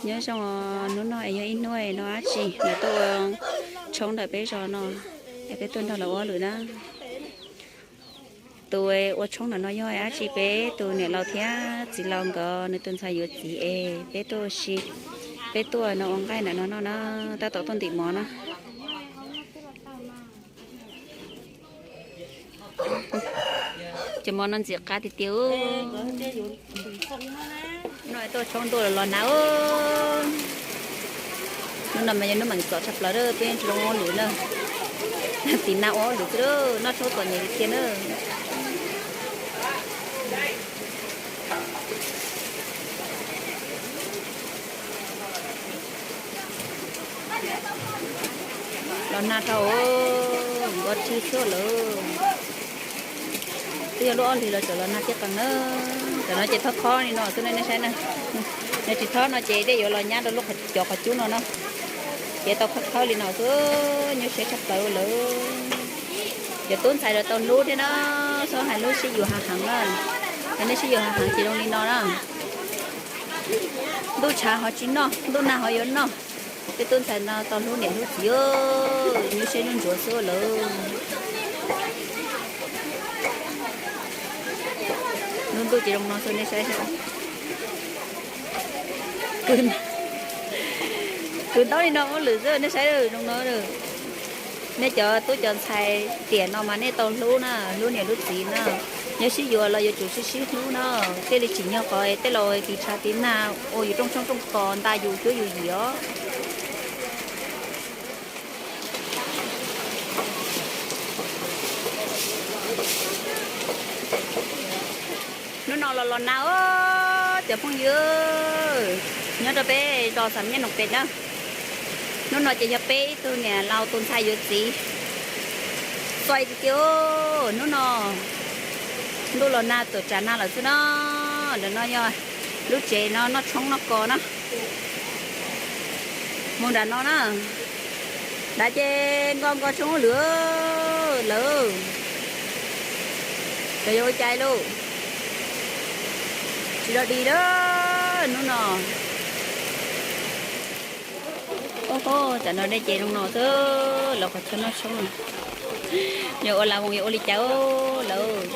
Nyob zoo, hnub no es yog ib hnub no dab tsi lawv tuaj ua tshoob ntawm peb zos no, es peb tuaj nrog lawv ua hauj lwm na. Tus ua tshoob ntawm no yog dab tsi, peb tus niam laus thiab txiv laus nkawd nws tus ntxhais yuav txiv es peb tuaj ua si, peb tuaj no ua nqaij ntawm no noj na, tab tom tuaj ntim mov na. Cov mov no ntxim qab tiag tiag. No tuaj tshoob ntuj los los nag. Hnub no mas yog hnub meem txom tshaj plaws, peb tsis zoo ua hauj lwm na. Tiv nag ua hauj lwm xwb, noj tshoob txom nyem tiag tiag na. Los nag dhau, nkaus tsib xuab lawm. Twb yog lub ob hlis los tseem los nag tib qees na. Tam no ces thob thob li no xwb nej saib na. Nws tsis thob no ces dej yuav los nyab rau lub cov qhov cub no na. Ces tau khawb khawb li no xwb, nyuaj siab tshaj plaws lawm. Cov tub ntxhais los tau hlub thiab na, txhob hais lub sib yuav hav heev na. Yog nej sib yuav hav heev ces zoo li no na. Ntuj tshav ho tsis noj, ntuj nag ho yuav noj. Peb tub ntxhais no tau hlub niam hlub txiv, nyuaj siab nyuaj ntsuav xwb lawm. Lub ntuj ces zoo no xwb nej saib. Kwv ntaub li no ua lwm xwb nej saib zoo no. Nej cov tub cov ntxhais tiam no mas nej tau hlub na, hlub niam hlub txiv na. Nyob sib yuav los yuav tsum sib sib hlub na, thiaj li tsim nyog qhov tej laus tiv tshav tiv nag ua yus rooj tshoob rooj kos nta yus cuab yus yim os. Hnub no los los nag os cov phooj ywg, nyob rau peb zos Xam Nyab Noom Pem na. Hnub no ces yog peb ib tug niam laus tus ntxhais yuav txiv. Txoi tiag tiag, hnub no ntuj los nag txawm tsav nag lawm xwb na. Ntawm no yog lub tsev no noj tshoob noj kos na. Mus nram no na. Nrad ces nko nko tshoob lwm lawm. Cov yuav ua cai lauj. Tsis dog dig lawm hnub no. Ub, tam no dej ces zoo no xwb, los qhov chaw noj tshoob. Yog ua las voos yuav ua li cas lawm.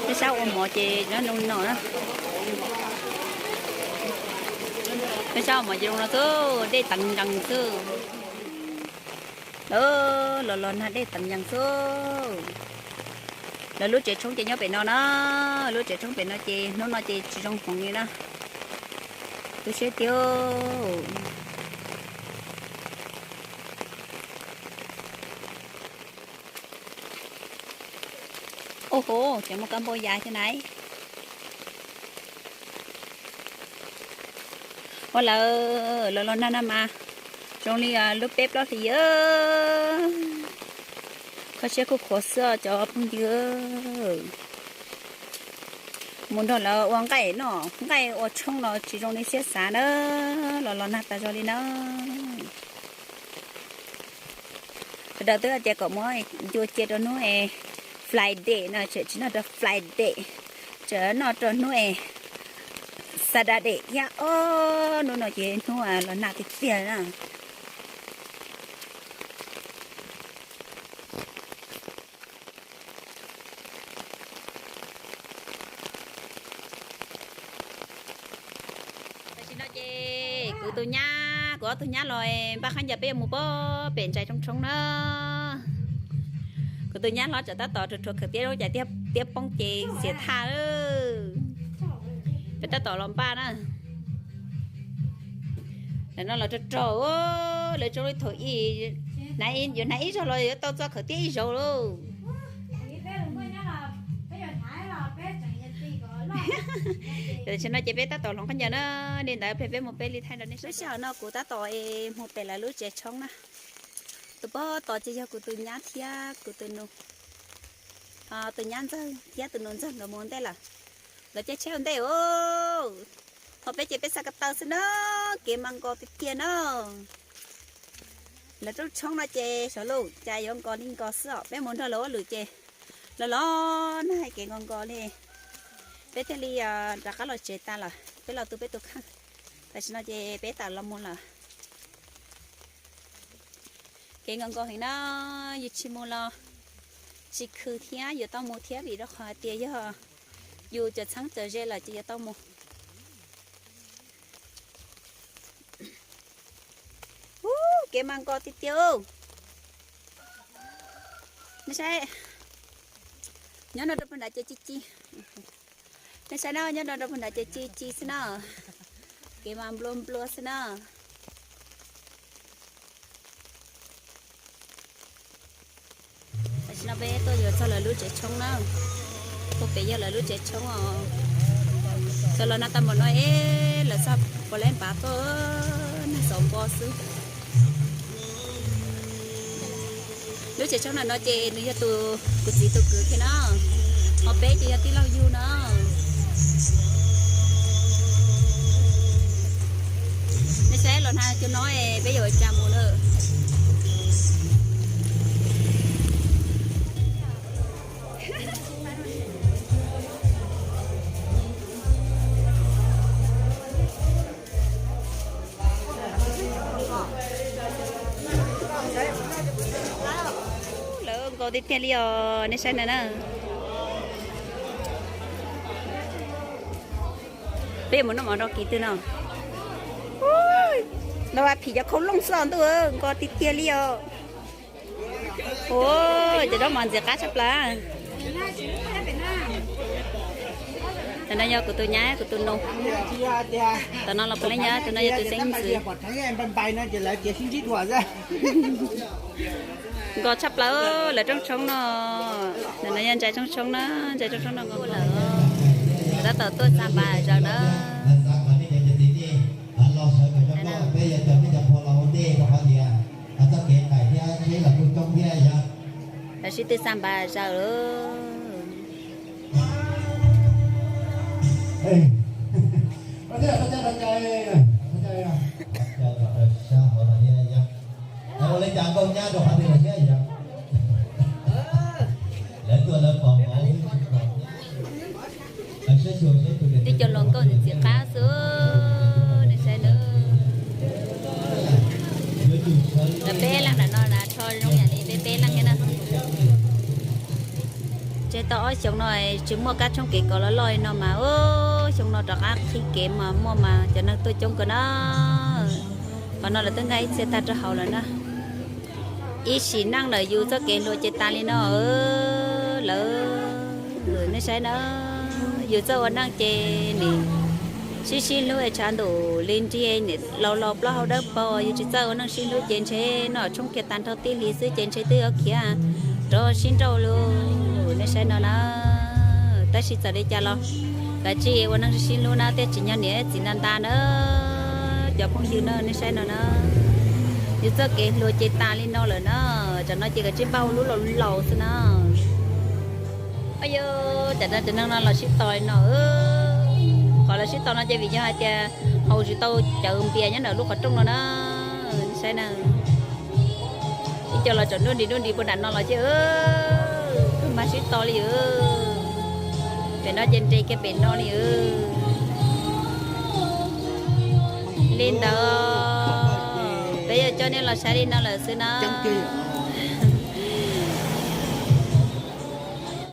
Peb sab ua mov ces zoo no na. Peb sab ua mov ces zoo no xwb, dej teev nkees xwb. Los los nag dej teev nkees xwb. Lawv lub tsev tshoob ces nyob pem no na. Lub tsev tshoob pem no ces hnub no ces tsis zoo hmoov li na. Tu siab tiag. Ub, cov muaj kab npauj ya thiab na. Ua lawm los los nag na mas zoo li lub peb plaub hlis. Kho siab khuj khuav xwb cov phooj ywg. Mus nrog lawv ua nqaij noj nqaij ua tshoob los tsis zoo li siab xav na, los los nag tas zog li na. Sawv daws twb tias kom muab ncua cia rau hnub Friday no, tseem tsis noj rau Friday, tseem noj rau hnub Saturday thiab. Ob hnub no ces hnub los nag tiag tiag na. Tam sim no ces kuv tus nyab, kuv ob tug nyab los npaj khaub ncaws peb yuav mus pem ntsais roob tshoob na. Kuv tus nyab hlob tseem tab tom rhuav rhuav khawm tiab, cas tiab poob ces xiam thaj. Peb tab tom los npaj na. Lawv no los rog rog, lawv tso li thaum ib, yuav hnav ib zaug los yuav tau txog khawm tiab ib zaug lauj. Tam sim no ces peb tab tom hloov khaub ncaws na, li ntawd pliag peb mus peb li thaij rau nej. Lub sij hawm no kuv tab tom mus pem lawv lub tsev tshoob na. Tus pog tos ces yog kuv tus nyab thiab kuv tus nus, tus nyab ntxawg thiab tus nus ntxawg nkawd mus ua ntej lawm. Nkawd caij tsheb ua ntej os. Ho peb ces peb xa ko taw xwb na, kev mas nkos tiag tiag na. Lawv rooj tshoob no ces xyov lauj, cas yuav nkos li nkos xwb os. Peb mus nrog lawv ua lwm ces los los nag kev nkos nkos li. Peb thiaj li rov qab los tsev tas lawm, peb los tu peb tus kheej. Tam sim no ces peb tawm los mus lawm. Kev nkaus nkaus heev na, yus tsis mus los tsis khwv thiab, yuav tau mus thiab vim rau qhov hais tias yog yus cov txheeb cov ze lawm ces yuav tau mus. Ub, kev mas nkos tiag tiag. Nej saib, nyob no rau puag nrad ces ci ci. Nej saib na, nyob no rau puag nrad ces ci ci xwb na. Kev mas nplua nplua xwb na. Tam sim no peb tuaj yuav txog lawv lub tsev tshoob na. Puag pem yog lawv lub tsev tshoob os. Cov los no tau npaum no es lawv txog puas lab npav tuaj, neeg xauv npo xwb. Lub tsev tshoob ntawm no ces nws yog tus kuv txiv tus kwv kiag na, ho peb ces yog tij laug yug na. Nej saib los nag cua no peb yuav ua cas mus na. Lawv nkos tiag tiag li os, nej saib ntawd na. Peb yuav mus noj mov rau kiv twg no? Ua phim cov khau looj xwb ntuj, nkos tiag tiag li os. Ua cov zaub mov ntxim qab tshaj plaws. Tam no yog kuv tus nyab kuv tus nus. Tam no los puav leej yog tus no yog tus xeeb ntxwv. Nkos tshaj plaws lawv rooj tshoob no. Ntawm no yog ntsa rooj tshoob na, ntsa rooj tshoob no nkos lawm. Tab tom tuaj xa npav zaws na. Lawv sib tw xa npav zaws. Tib co hluas nkauj ntxim qab xwb, nej saib na. Lawv peb leeg nram no na, rho zoo yam li peb peb leeg thiab na. Tseg tau ob xyoos no tsis muaj kab tshoob kev kos loj loj li no mas, xyoo no rov qab qhib kev mas muaj mas cov neeg tuaj coob kawg na. Qhov no lawv twb nkag ib txhia tag rau hauv lawm na. Ib sim neej lawm yus txoj kev hluas ces tas li no lawm. Nej saib na, yus txawj ua neej ces nim sib sib hlub es tshav ntuj li nrig, laus laus plaub hau dawb paug, yus tsis txawj ua neej sib hlub ces ntshe noj tshoob kiag tag nrho tib hlis xwb ces ntshe twb yuav khiav rov sib nrauj lauj. Nej saib no na, tab sis txawm li cas los kav tsij ua neej sib hlub na, thiaj tsis nyob niam txiv nta nta na. Cov phooj ywg na, nej saib no na, yus txoj kev hluas ces tas li no lawm na. Tam no ces kav tsij npaj ua lub laus laus xwb na. Yog tam no cov neeg no los sib tos li no, qhov los sib tos no ces vim yog hais tias haus tsis tau cawv npias nyob ntawm lub qhov rooj no na. Nej saib na, ib co los tseem nruj nris nruj nris puag nram no los ces, twb mas sib tos li. Pem no ces nres kiag pem no li. Li ntawd, peb yuav coj nej los saib li no lawm xwb na.